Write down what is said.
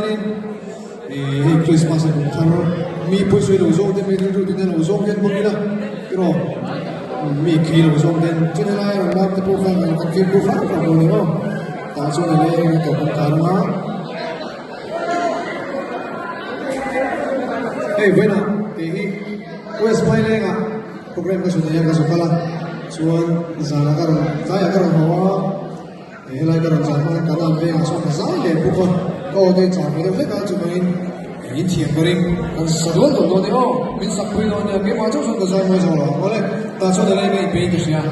khanin hei Christmas a kum thar mi pawisawi lo zawng te mi rilru tina lo zawng hian hmang ila tiraw mi khei lo zawng ten chu helai a rawn lam te pawh kha kan fimkhur hram hram lo ni maw tah chuan a leng a tawp an kar anga hei vawiinah kei hi West Phailengah program ka sawi nei a ka zu kal a chuan zanah ka rawn tlaiah ka rawn haw a. Helai ka rawn zai hma hian Kanan vengah chuan ka zai leh bawk a, ka aw te chau ve deuh hlek a, chuvangin in thiam ka ring, kan sa dawn dawn dawn e aw, min sak pui dawn nia, keimah chauh chuan ka zai mawi zawk lo ang awle, tah chuan helai ka inpeih in ka hria.